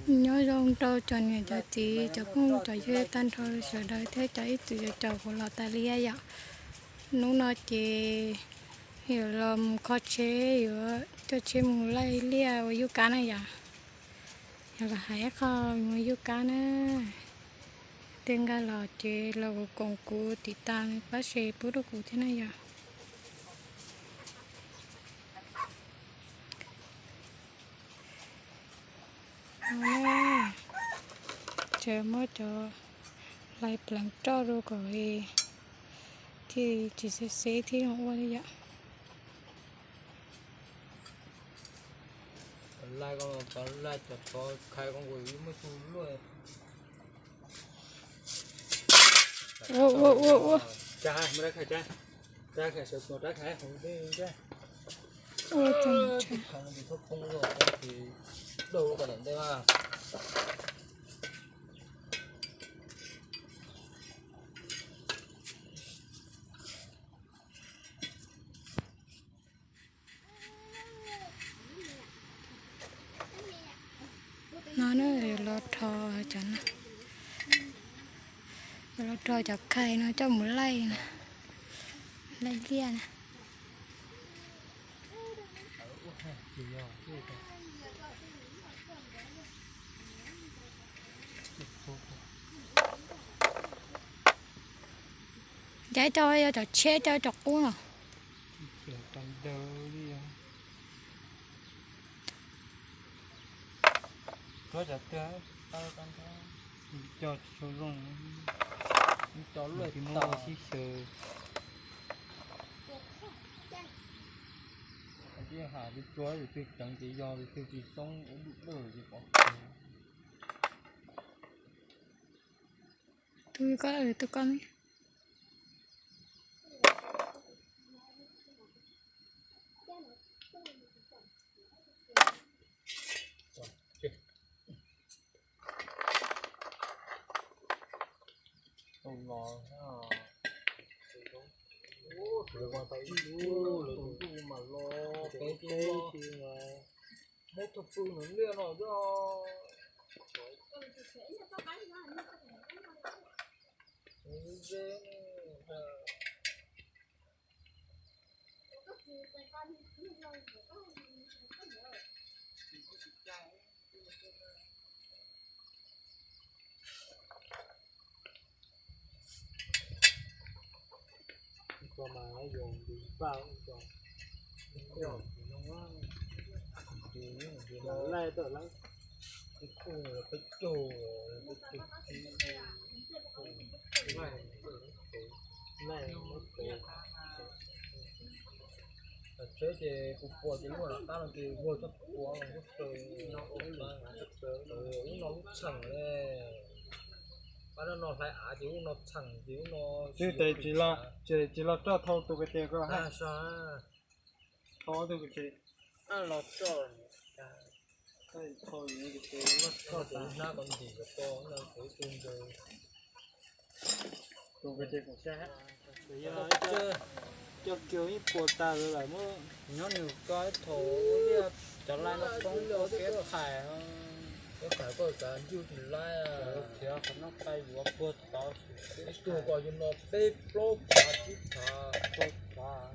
Nyob zoo rau cov niam cov txiv, cov phooj cov ywg tag nrho sawv daws thiab cov ib txwm cov caum kuv los tas li yom. Hnub no ces yuav los mus kho tsheb, yuav coj tsheb mus laij liaj ua yuj kab na yom. Yog los hais ib qho mus ua yuj kab na. Tej nkag los ces los koom kuv tiv tas pab share pub rau kuv thiab na yom. Tseem muab cov hlais pleev roj rau kom thiaj tsis xeb xeb thiaj zoo ua li yom. Ua ua ua ua. Ua tseem tshav. No na, yuav los rho cov no, yuav los rho cov khai no coj mus laij na, laij liaj na. Ncaib coj, yog cov tsheb coj cov qub no. Cov twg tsis tau zoo, cov luaj tau sib xyaw. Ib ham tsuas tus twg ceev ces yog, tus twg tsis xoob ua duj dawj ces pov tseg. Tus koj, tus koj ne. Lawv tus ntuj mas los peb tib, muab tug pw nws liaj no xwb. Koj mas yuav tus vaj, koj laij tawm lawm. Peb caug, peb caug, laij muab peb. Tsheb ces kuv pua ces lub no qab no ces vuag txoj pua, lub no lub txheem le. Pab no hlais av ces lub no txheem ces lub no. Twb tes tsis los, tsis los roj thau tus ko ces koj hais. Thau tus ko ces. Los roj, roj hnab ko ntim ko, tus ko ces kuv saib. Coj kiag ib puas tas lawm muab nyob nws ko ib thaum liaj cov laij no poob ua kiab thais. Kiab thais koj kav ncuj tsis laib. Khiav qhov no qai yuav puag tod. Ib tug ko yus no peb plaub phav tsib phav. Plaub phav.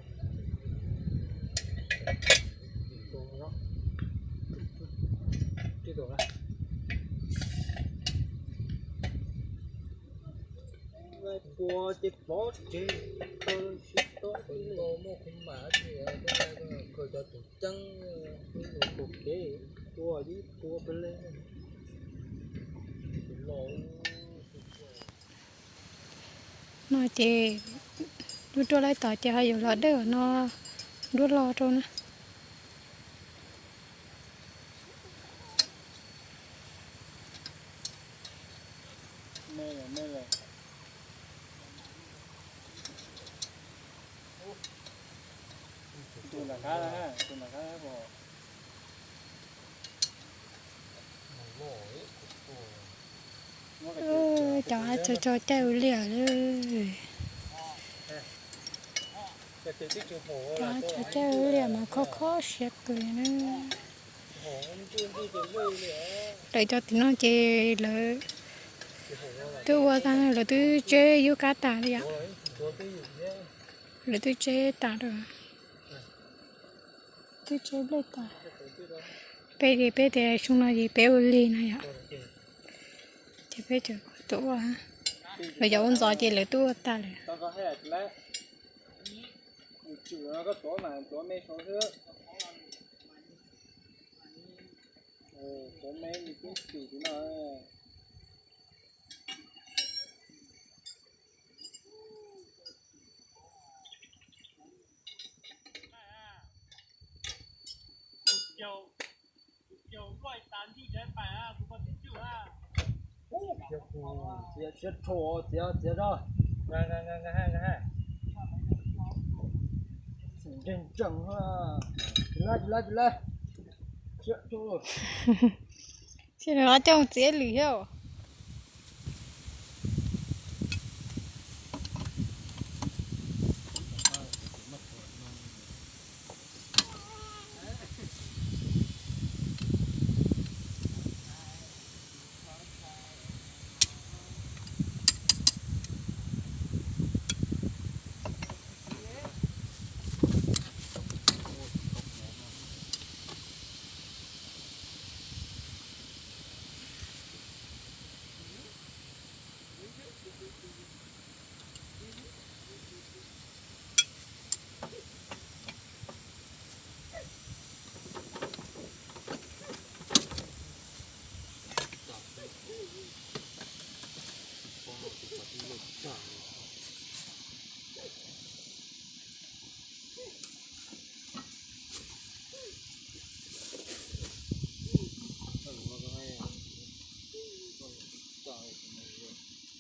Tib tug na. Laij puas ces pov tseg, tau sib tau li. Muaj khub mam tias khaws cov tus ceeb, tus kev tua ib puas pes le. No ces lub duab laib tod ces ho yuav los dawj no, duab lo rau na. Cov av tso tso caij ua liaj lawm. Cov av tso caij ua liaj mas kho kho siab kawg li na. Lawv cov tim no ces lawv twb ua tag, lawv twb tseb yub kab tas li yom. Lawv twb tseb tas lawm, twb tseb nplej tas. Peb ces peb tias xyoo no ces peb ua lig no yom, ces peb tseem tuaj ua. Lawv cov ua ntxov ces lawv twb ua tas lawm. Siab rho txiav txiav rau. Ntseeg ntseeg. Tsis lawv tsis lawv tsis lawv. Siab rho. Ces nws coj txiav lwm thiab.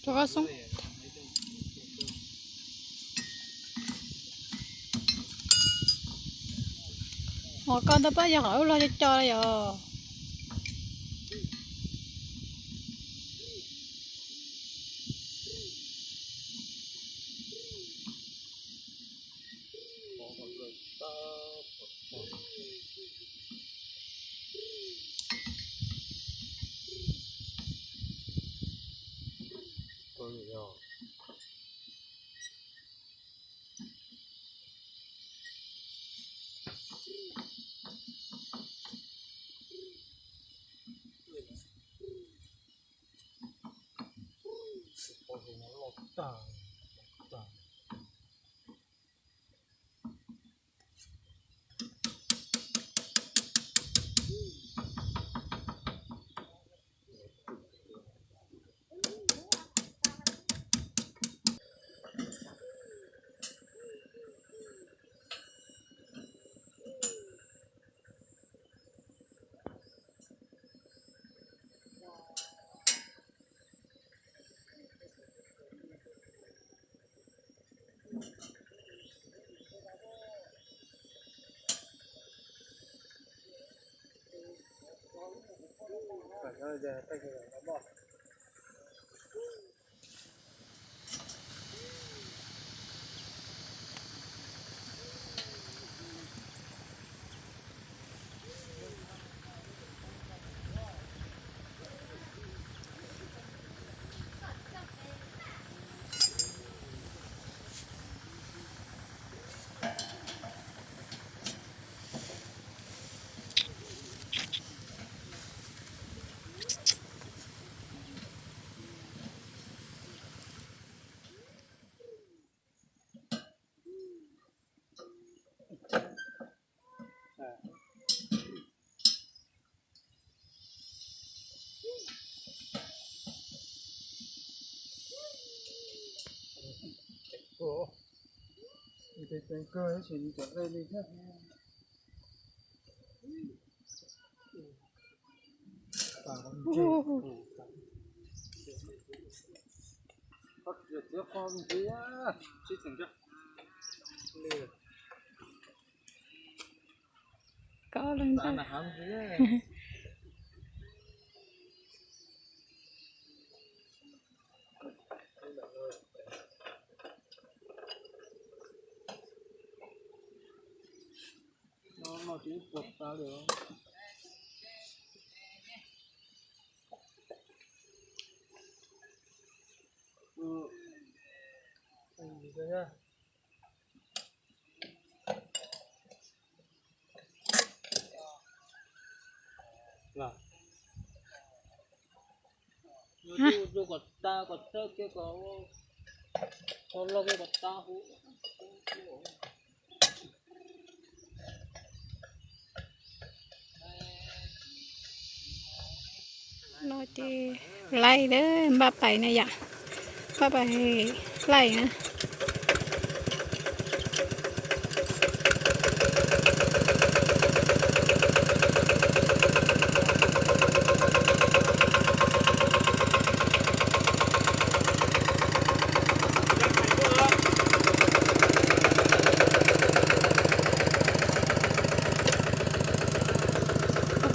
Rov qab xoob. Hos koj ntawd pab yog qhov ub los co co yom. Ceev kawg, ceev kawg tab sis nws tseem dai li thiab. Koj leej ntag. No ces laij, npaj pais na yom, npaj pais laij na.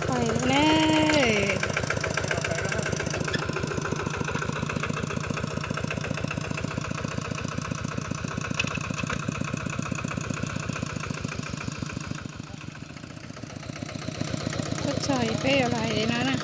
Pais na. Txog txog peb yuav los hais li no na.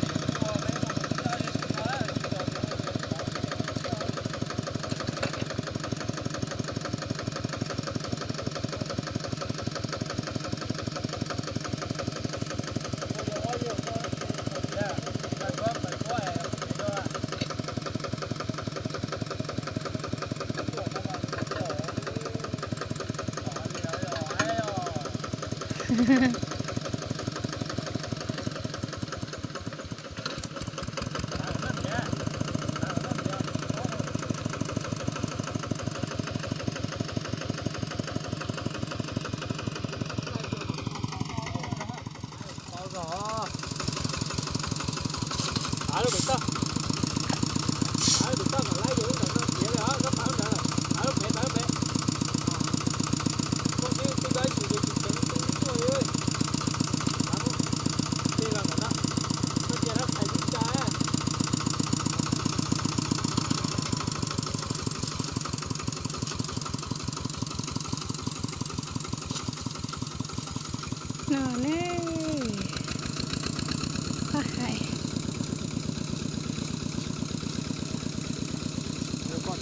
No ne, pab hais. Ua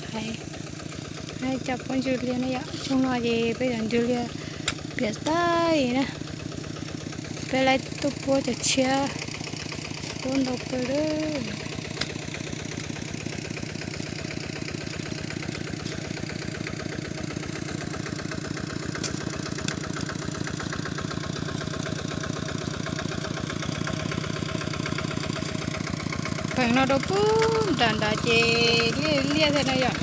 coj, hais coj poob ntsuj liag na yom. Xyoo no ces peb cov ntsuj liag piam tas li na. Peb laij tuaj puab cov tshiab, puab ntau kawg li. Peem no rau pub nram nrad ces liaj liaj thiab na yom.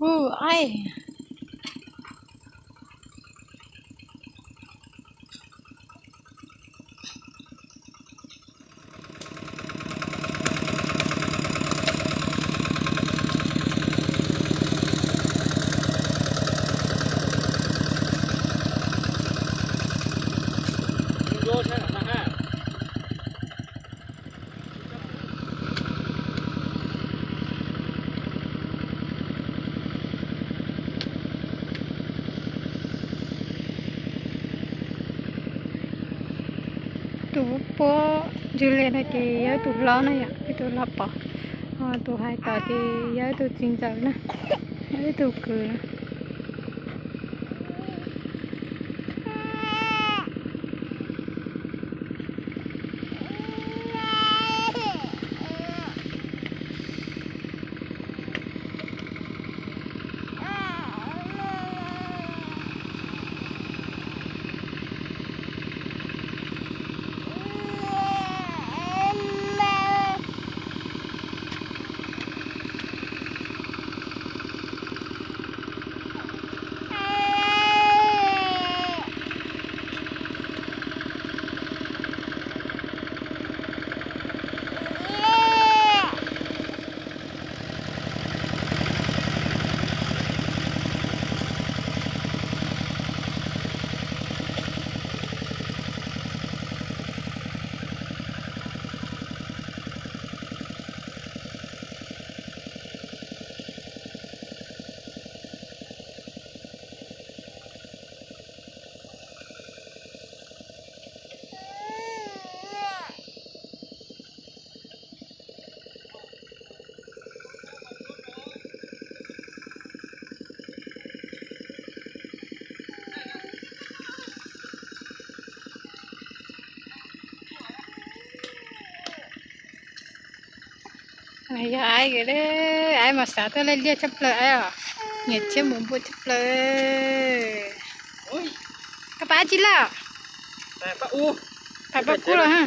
Ub, aib. Tus puab ntsis li no ces yog ib tug hlob na yom, ib tug hlob pog. Tus hais tod ces yog ib tug txiv ntxawm na, yog ib tug kwv na. Yog aib, aib mas xav tuaj laij liaj tshaj plaws aib os, nyiam thiab mus npua tshaj plaws. Koj pab tsi lawm? Pab pab kub los ha.